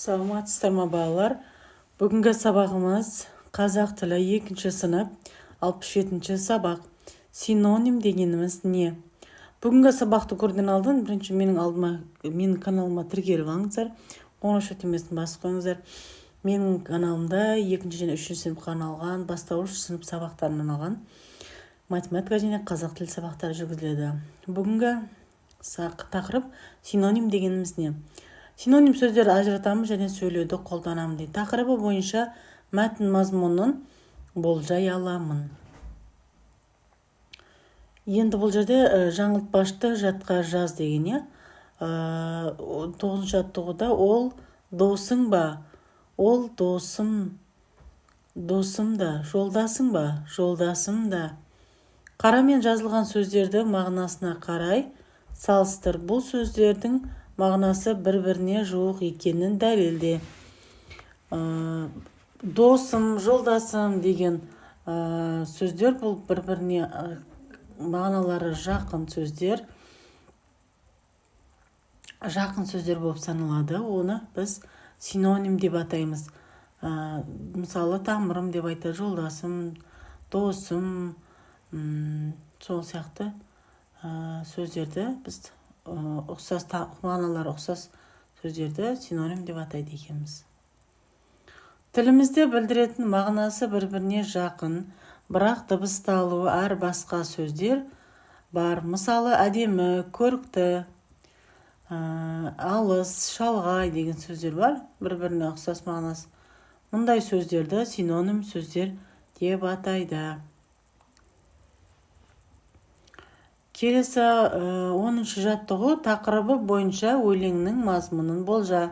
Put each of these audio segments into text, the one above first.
Саламатсыздар ма, балалар? Бүгінгі сабағымыз қазақ тілі, екінші сынып, 67-сабақ. Синоним дегеніміз не? Бүгінгі сабақты көруден алдын бірінші менің алдыма, менің каналыма тіркеліп алыңыздар, қоңырау төмесін басып қойыңыздар. Менің каналымда екінші және үшінші сыныпқа арналған, бастауыш сынып сабақтарына арналған математика және қазақ тілі сабақтары жүргізіледі. Бүгінгі тақырып: синоним дегеніміз не? Синоним сөздерді ажыратамын және сөйлеуді қолданамын дейді. Тақырыбы бойынша мәтін мазмұнын болжай аламын. Енді бұл жерде жаңылтпашты жатқа жаз деген, иә. Тоғызыншы жаттығуда: ол досың ба? Ол досым, досым да. Жолдасың ба? Жолдасым да. Қарамен жазылған сөздерді мағынасына қарай салыстыр. Бұл сөздердің мағынасы бір-біріне жуық екенін дәлелде. Досым, жолдасым деген сөздер, бұл бір-біріне мағыналары жақын сөздер, жақын сөздер болып саналады. Оны біз синоним деп атаймыз. Мысалы, тамырым деп айтады, жолдасым, досым, сол сияқты сөздерді біз ұқсас, мағыналары ұқсас сөздерді синоним деп атайды екенбіз. Тілімізде білдіретін мағынасы бір-біріне жақын, бірақ дыбысталуы әр басқа сөздер бар. Мысалы, әдемі, көрікті, алыс, шалғай деген сөздер бар, бір-біріне ұқсас мағынасы. Мұндай сөздерді синоним сөздер деп атайды. Келесі, 10-жаттығу. Тақырыбы бойынша өлеңнің мазмұнын болжа.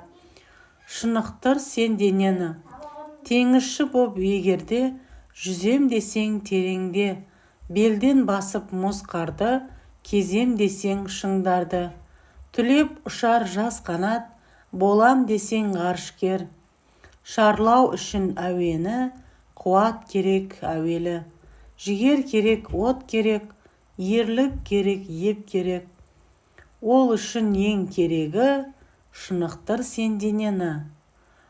Шынықтыр сен денені, теңізші боп егерде, жүзем десең тереңде, белден басып мұз қарды, кезем десең шыңдарды. Түлеп ұшар жас қанат, болам десең ғарышкер. Шарлау үшін әуені қуат керек әуелі. Жігер керек, от керек, ерлік керек, еп керек. Ол үшін ең керегі шынықтыр сен денені.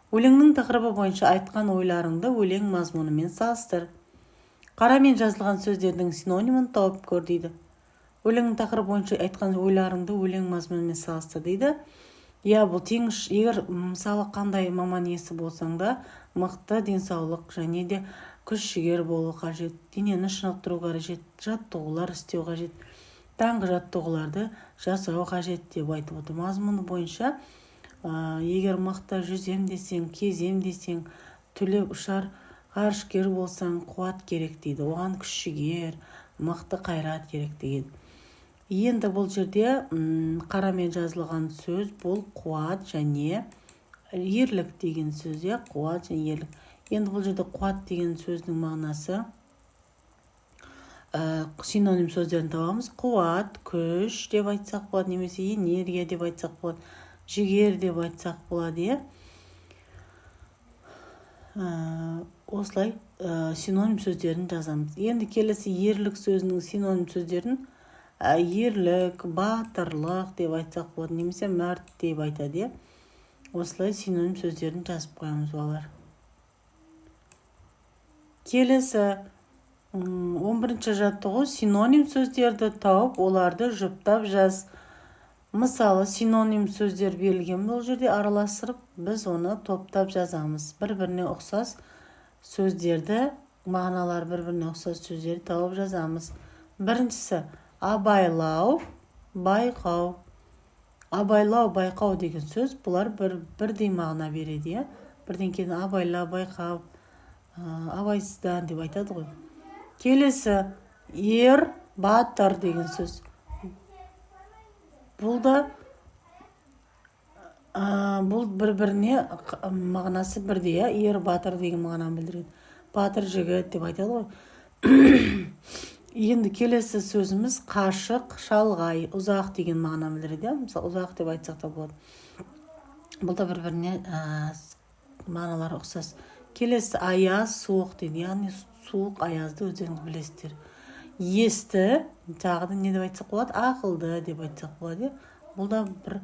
Өлеңнің тақырыбы бойынша айтқан ойларыңды өлең мазмұнымен салыстыр. Қарамен жазылған сөздердің синонимін тауып көр дейді. Өлеңнің тақырыбы бойынша айтқан ойларыңды өлең мазмұнымен салыстыр дейді. Иә, бұл теңіз. Егер, мысалы, қандай маман иесі болсаң да, мықты денсаулық және де күш жігер болу қажет, денені шынықтыру қажет, жаттығулар істеу қажет, таңғы жаттығуларды жасау қажет деп айтып отыр. Мазмұны бойынша егер мықты жүзем десең, кезем десең, түлеп ұшар ғарышкер болсаң, қуат керек дейді. Оған күш жігер, мықты қайрат керек деген. Енді бұл жерде қарамен жазылған сөз бұл қуат және ерлік деген сөз, иә, қуат және ерлік. Енді бұл жерде қуат деген сөздің мағынасы, синоним сөздерін табамыз. Қуат, күш деп айтсақ болады немесе энергия деп айтсақ болады, жігер деп айтсақ болады, иә. Осылай синоним сөздерін жазамыз. Енді келесі ерлік сөзінің синоним сөздерін ерлік, батырлық деп айтсақ болады немесе мәрт деп айтады, иә. Осылай синоним сөздерін жазып қоямыз, балалар. Келесі, 11-жаттығу. Синоним сөздерді тауып, оларды жұптап жаз. Мысалы, синоним сөздер берілген бұл жерде, араластырып, біз оны топтап жазамыз. бір біріне ұқсас сөздерді, мағыналары бір біріне ұқсас сөздерді тауып жазамыз. Біріншісі: абайлау, байқау. Абайлау, байқау деген сөз, бұлар бірдей мағына береді, иә. Бірдеңкені абайла, байқап, абайсыздан деп айтады ғой. Келесі ер, батыр деген сөз. Бұл да бұл бір біріне мағынасы бірдей, иә. Ер, батыр деген мағынаны білдіреді, батыр жігіт деп айтады ғой. Енді келесі сөзіміз қашық, шалғай, ұзақ деген мағынаны білдіреді, иә. Мысалы, ұзақ деп айтсақ та болады. Бұл да бір біріне мағыналары ұқсас. Келесі аяз, суық дейді, яғни суық, аязды өздеріңіз білесіздер. Есті тағы да не деп айтсақ болады? Ақылды деп айтсақ болады, иә. Бұл да бір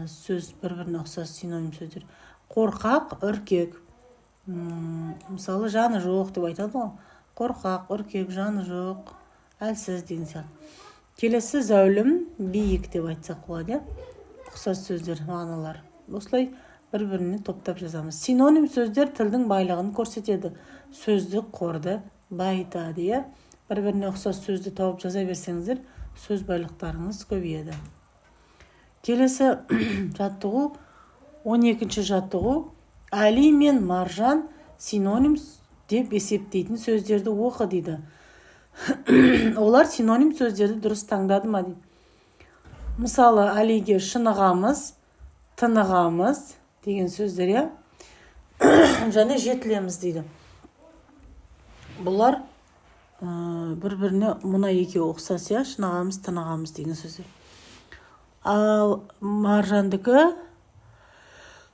сөз, бір біріне ұқсас синоним сөздер. Қорқақ, үркек. Мысалы, жаны жоқ деп айтады ғой. Қорқақ, үркек, жаны жоқ, әлсіз деген сияқты. Келесі зәулім, биік деп айтсақ болады, иә. Ұқсас сөздер, мағыналар. Осылай бір біріне топтап жазамыз. Синоним сөздер тілдің байлығын көрсетеді, сөздік қорды байытады, иә. Бір біріне ұқсас сөзді тауып жаза берсеңіздер, сөз байлықтарыңыз көбейеді. Келесі жаттығу, 12 жаттығу. Әли мен Маржан синоним деп есептейтін сөздерді оқы дейді. Олар синоним сөздерді дұрыс таңдады ма дейді. Мысалы, Әлиге шынығамыз, тынығамыз деген сөздер, иә, және жетілеміз дейді. Бұлар бір біріне мына екеуі ұқсас, иә, шынығамыз, тынығамыз деген сөздер. Ал Маржандікі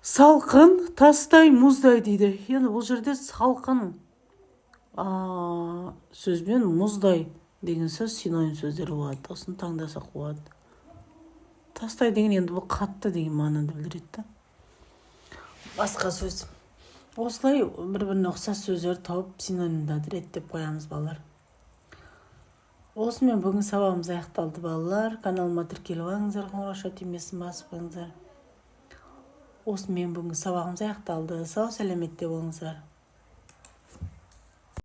салқын, тастай, мұздай дейді. Енді бұл жерде салқын сөзбен мұздай деген сөз синоним сөздер болады. Осыны таңдасақ болады. Тастай деген енді бұл қатты деген мағынаны білдіреді да, басқа сөз. Осылай бір біріне ұқсас сөздерді тауып, синонимдарды реттеп қоямыз, балалар. Осымен бүгін сабағымыз аяқталды, балалар. Каналыма тіркеліп алыңыздар, қоңырауша түймесін басып қойыңыздар. Осымен бүгінгі сабағымыз аяқталды. Сау сәлеметте болыңыздар.